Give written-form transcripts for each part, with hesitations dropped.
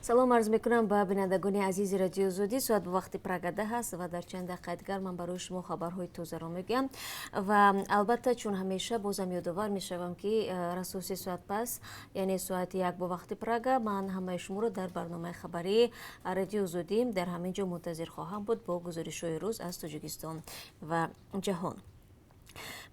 Салом арз мекунам ба бинандагони азизи Радиои Озодӣ. Соат ба вақти Прага 10 аст ва дар чанд дақиқаи дигар ман барои шумо хабарҳои тозаро мегӯям. Ва албатта, чун ҳамеша, бозам ёдовар мешавам, ки расо 3 соат пас, яъне соати 1 бо вақти Прага, ман ҳамаи шуморо дар барномаи хабарии Радиои Озодӣ дар ҳамин ҷо мунтазир хоҳам буд бо гузоришҳои рӯз аз Тоҷикистон ва ҷаҳон.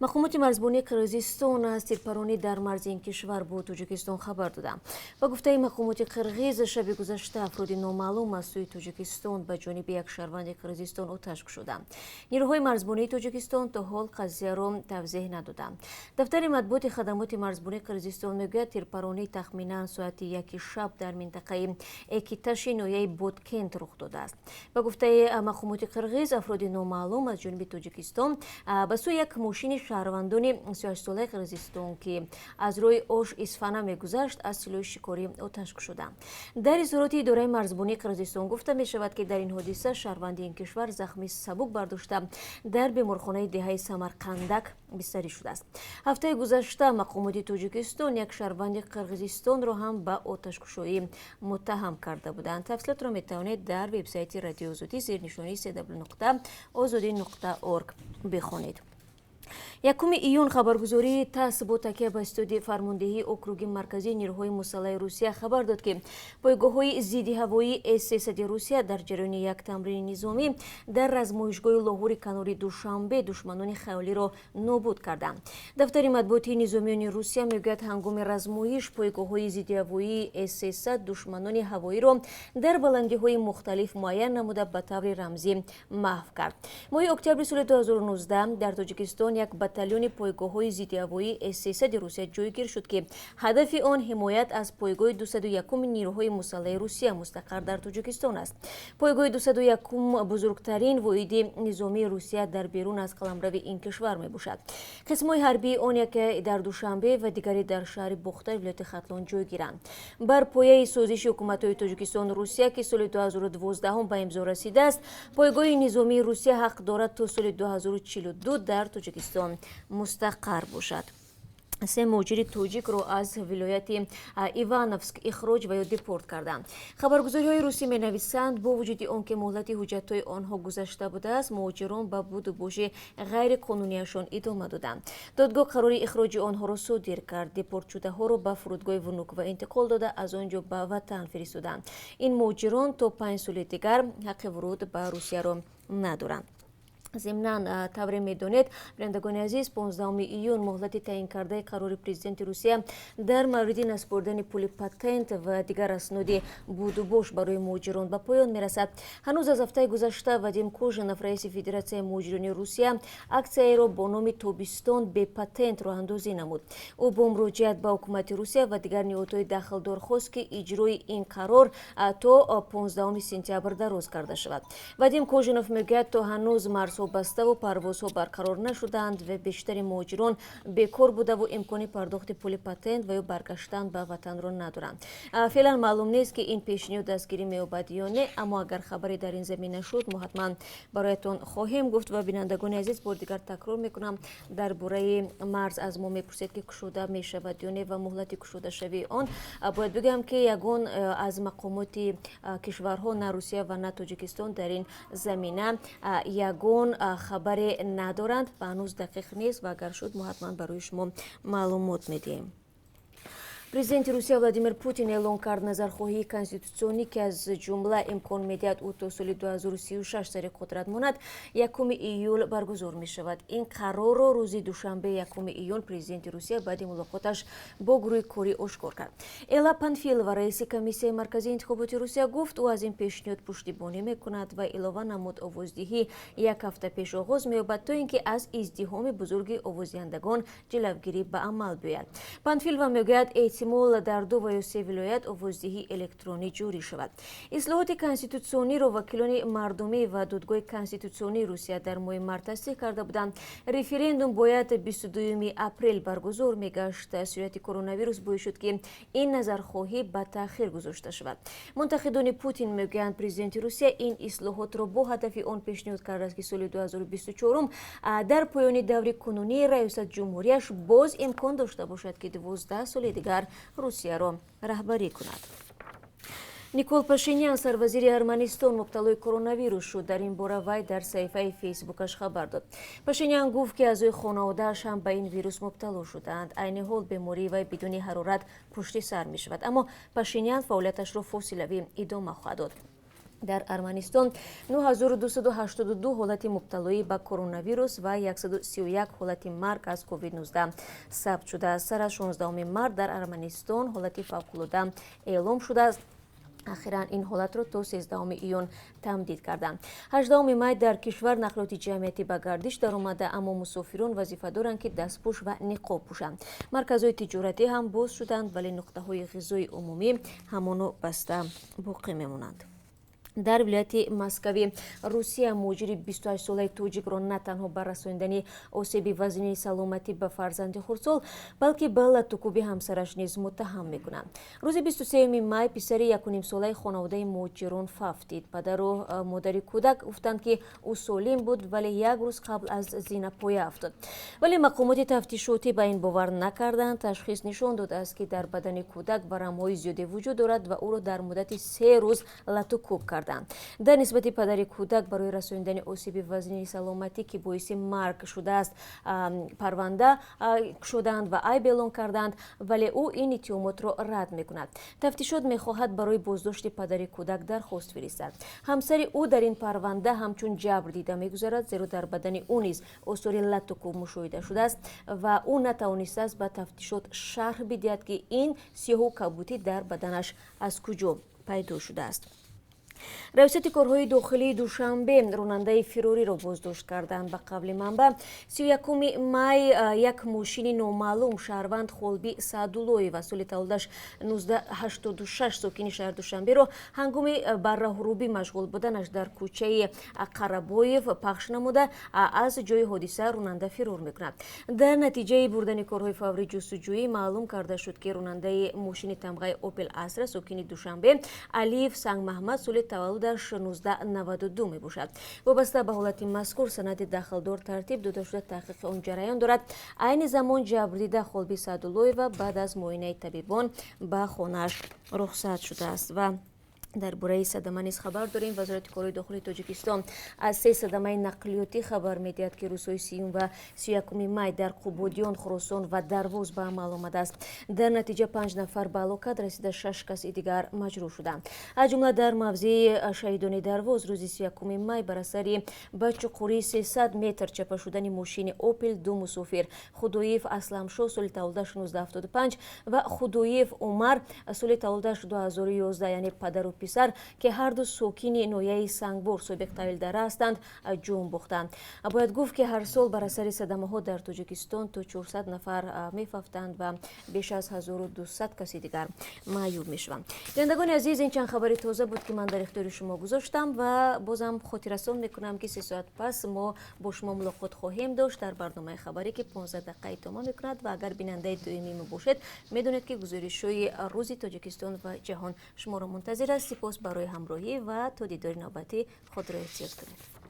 Мақомоти марзбонии Қирғизистон аз тирпаронӣ дар марзи ин кишвар бо Тоҷикистон хабар доданд. Ба гуфтаи мақомоти қирғиз, шаби гузашта афроди номаълум аз сӯи Тоҷикистон ба ҷониби як шаҳрванди Қирғизистон оташ кушоданд. Нирӯҳои марзбонии Тоҷикистон то ҳол қазияро тавзеҳ надоданд. Дафтари матбуоти хадамоти марзбонии Қирғизистон мегӯяд, тирпаронӣ тахминан соати 1-и шаб дар минтақаи Экиташи ноҳияи Боткент рух додааст. Ба гуфтаи мақомоти қирғиз, афроди номаълум аз ҷониби Тоҷикистон ба сӯи як мошини шаҳрвандони 38-солаи Қирғизистон, ки аз роҳи Ош Исфана мегузашт, аз силоҳи шикорӣ оташ кушоданд. Дар изҳороти идораи марзбонии Қирғизистон гуфта мешавад, ки дар ин ҳодиса шаҳрванди ин кишвар захми сабук бардошта, дар беморхонаи деҳаи Самарқандак бистарӣ шудааст. Ҳафтаи гузашта мақомоти Тоҷикистон як шаҳрванди Қирғизистонро ҳам ба оташкушоӣ муттаҳам карда буданд. Тафсилотро метавонед дар вебсайти Радиои Озодӣ зери нишонии cw.ozodi.org бихонед. 1 июн хабаргузории ТАСС бо такя ба истоди фармондеҳии округи марказии нирӯҳои мусаллаҳи Русия хабар дод, ки пойгоҳҳои зиддиҳавоии С-300 Русия дар ҷараёни як тамрини низомӣ дар размоишгоҳи Лоҳури канори Душанбе душманони хаёлиро нобуд карданд. Дафтари матбуотии низомиёни Русия мегӯяд, ҳангоми размоиш пойгоҳҳои зиддиҳавоии С-300 душманони ҳавоиро дар баландиҳои мухталиф муайян намуда, ба таври рамзӣ маҳв кард. Моҳи октябри соли 2019 дар Тоҷикистон як батальони пойгоҳҳои зиддиҳавоии С-300 Русия ҷойгир шуд, ки ҳадафи он ҳимоят аз пойгоҳи 201-уми нирӯҳои мусаллаҳи Русия, мустақар дар Тоҷикистон, аст. Пойгоҳи 201-ум бузургтарин воҳиди низомии Русия дар берун аз қаламрави ин кишвар мебошад. Қисмҳои ҳарбии он яке дар Душанбе ва дигаре дар шаҳри Бохтари вилояти Хатлон ҷойгиранд. Бар пояи созиши ҳукуматҳои Тоҷикистону Русия, ки соли 2012 ба имзо расидааст, пойгоҳи низомии Русия ҳақ дорад то соли 2042 дар Тоҷикистон мустақар бошад. Се муҳоҷири тоҷикро аз вилояти Ивановск ихроҷ ва ё депорт карданд. Хабаргузориҳои русӣ менависанд, бо вуҷуди он ки муҳлати ҳуҷҷатҳои онҳо гузашта будааст, муҳоҷирон ба будубоши ғайриқонунияшон идома доданд. Додгоҳ қарори ихроҷи онҳоро содир кард. Депортшудаҳоро ба фурудгоҳи Внуково интиқол дода, аз он ҷо ба ватан фиристоданд. Ин муҳоҷирон то 5 соли дигар ҳаққи вуруд ба Русияро надоранд. Зимнан, тавре медонед, бинандагони азиз, 15 июн муҳлати таъин кардаи қарори президенти Русия дар мавриди насупоридани пули патент ва дигар асноди будубош барои муҳоҷирон ба поён мерасад. Ҳанӯз аз ҳафтаи гузашта Вадим Кожанов, раиси Федератсияи муҳоҷирони Русия, аксияеро бо номи «Тобистон бепатент» роҳандозӣ намуд. Ӯ бо муроҷиат ба ҳукумати Русия ва дигар ниҳодҳои дахлдор хост, ки иҷрои ин қарор то 15 сентябр дароз карда шавад. Вадим Кожанов мегӯяд, то ҳанӯз марзҳо баставу парвозҳо барқарор нашудаанд ва бештари муҳоҷирон бекор будаву имкони пардохти пули патент ва ё баргаштан ба ватанро надоранд. Феълан маълум нест, ки ин пешниҳод дастгирӣ меёбад ё не, аммо агар хабаре дар ин замина шуд, мо ҳатман бароятон хоҳем гуфт. Ва, бинандагони азиз, бори дигар такрор мекунам, дар бораи марз аз мо мепурсед, ки кушода мешавад ё не ва муҳлати кушодашавии он. Бояд бигӯям, ки ягон аз мақомоти кишварҳо, на Русия ва на Тоҷикистон, дар ин замина ягон хабаре надоранд ва ҳанӯз дақиқ нест ва агар шуд, мо ҳатман барои шумо маълумот медиҳем. Президенти Русия Владимир Путин эълон кард, назархоҳии конститутсионӣ, ки аз ҷумла имкон медиҳад ӯ то соли 2036 сари қудрат монад, 1 июл баргузор мешавад. Ин қарорро рӯзи душанбе, 1 июн, президенти Русия баъди мулоқоташ бо гурӯҳи корӣ ошкор кард. Элла Панфилова, раиси Комиссияи марказии интихоботи Русия, гуфт, ӯ аз ин пешниҳод пуштибонӣ мекунад ва илова намуд, овоздиҳӣ як ҳафта пеш оғоз меёбад, то ин ки аз издиҳоми бузурги овоздиҳандагон ҷилавгирӣ ба амал биёяд. Панфилова мегӯяд, эҳтимол дар ду ва ё се вилоят овоздиҳии электронӣ ҷорӣ шавад. Ислоҳоти конститутсиониро вакилони мардумӣ ва Додгоҳи конститутсионии Русия дар моҳи март тасдиқ карда буданд. Референдум бояд 22 апрел баргузор мегашт. Сиёяти коронавирус боис шуд, ки ин назархоҳӣ ба таъхир гузошта шавад. Мунтақидони Путин мегӯянд, президенти Русия ин ислоҳотро бо ҳадафи он пешниҳод кардааст, ки соли 2024 дар поёни даври кунунии раёсат ҷумҳурияш боз имкон дошта бошад, ки 12 соли дигар Русияро раҳбарӣ кунад. Никол Пашинян, сарвазири Арманистон, мубталои коронавирус шуд. Дар ин бора вай дар саҳифаи Фейсбукаш хабар дод. Пашинян гуфт, ки аъзои хонаводааш ҳам ба ин вирус мубтало шудаанд. Айни ҳол бемории вай бидуни ҳарорат пушти сар мешавад, аммо Пашинян фаъолияташро фосилавӣ идома хоҳад дод. Дар Арманистон 9282 ҳолати мубталоӣ ба коронавирус ва 131 ҳолати марг аз COVID-19 сабт шудааст. Сар аз 16 март дар Арманистон ҳолати фавқулода эълом шудааст. Ахиран ин ҳолатро то 13 июн тамдид карданд. 18 май дар кишвар нақлиёти ҷамъиятӣ ба гардиш даромада, аммо мусофирон вазифа доранд, ки дастпӯш ва ниқоб пӯшанд. Марказҳои тиҷоратӣ ҳам боз шуданд, вале нуқтаҳои ғизои умумӣ ҳамоно баста боқӣ мемонанд. Дар вилояти Москави Русия муҳоҷири 28-солаи тоҷикро на танҳо ба расонидани осеби вазнини саломатӣ ба фарзанди хурдсол, балки ба латтукӯби ҳамсараш низ муттаҳам мекунанд. Рӯзи 23 май писари 1,5-солаи хонаводаи муҳоҷирон фавтид. Падару модари кӯдак гуфтанд, ки ӯ солим буд, вале як рӯз қабл аз зинапоя афтод. Вале мақомоти тафтишотӣ ба ин бовар накарданд. Ташхис нишон додааст, ки дар бадани кӯдак варамҳои зиёде вуҷуд дорад ва ӯро дар муддати 3 рӯз латтукӯб карданд. Дар нисбати падари кӯдак барои расонидани осеби вазнини саломатӣ, ки боиси марг шудааст, парванда кушодаанд ва айб эълон карданд, вале ӯ ин иттиҳомотро рад мекунад. Тафтишот мехоҳад барои боздошти падари кӯдак дархост фиристад. Ҳамсари ӯ дар ин парванда ҳамчун ҷабр дида мегузарад, зеро дар бадани ӯ низ осори латтукӯб мушоҳида шудааст ва ӯ натавонистааст ба тафтишот шарҳ бидиҳад, ки ин сиёҳу кабутӣ дар баданаш аз куҷо пайдо шудааст. Раёсати корҳои дохилии Душанбе ронандаи фирориро боздошт карданд. Ба қавли манбаъ, 31 май як мошини номаълум шаҳрванд Холби Саъдуллоева, соли таваллудаш 1986, сокини шаҳри Душанберо ҳангоми ба роҳрӯбӣ машғул буданаш дар кӯчаи Қарабоев пахш намуда, аз ҷои ҳодиса ронанда фирор мекунад. Дар натиҷаи бурдани корҳои фаврии ҷустуҷӯӣ маълум карда шуд, ки ронандаи мошини тамғаи Опел Астра сокини Душанбе Алиев Сангмаҳмад, соли таваллудаш 1992 мебошад. Вобаста ба ҳолати мазкур санади дахлдор тартиб дода шуда, таҳқиқи он ҷараён дорад. Айни замон ҷабрдида Холби Саъдуллоева баъд аз муоинаи табибон ба хонааш рухсат шудааст. Ва дар бораи садама низ хабар дорем. Вазорати корҳои дохилии Тоҷикистон аз се садамаи нақлиётӣ хабар медиҳад, ки рӯзҳои 30-юм ва 31-уми май дар Қубодиён, Хуросон ва Дарвоз ба амал омадааст. Дар натиҷа панҷ нафар ба ҳалокат расида, шаш каси дигар маҷрӯҳ шуданд. Аз ҷумла дар мавзеи Шаҳидони Дарвоз рӯзи 31-уми май бар асари ба чуқурии 300 метр чапа шудани мошини Опел ду мусофир, Худоев Асламшо, соли таваллудаш 1975, ва Худоев Умар, соли таваллудаш 2011, яъне падару писар, ки ҳарду сокини ноҳияи Сангвор, собиқ Тавилдара ҳастанд, ҷон бохтанд. Бояд гуфт, ки ҳар сол бар асари садамаҳо дар Тоҷикистон то 400 нафар мефавтанд ва беш аз 1200 каси дигар маъюб мешаванд. Бинандагони азиз, ин чанд хабари тоза буд, ки ман дар ихтиёри шумо гузоштам, ва бозам хотиррасон мекунам, ки 3 соат пас мо бо шумо мулоқот хоҳем дошт дар барномаи хабарӣ, ки 15 дақиқа идома мекунад. Ва агар бинандаи доимии мо бошед, медонед, ки гузоришҳои рӯзи Тоҷикистон ва ҷаҳон шуморо мунтазир аст. Сипос барои ҳамроҳӣ ва то дидори навбатӣ худро эҳтиёт кунед.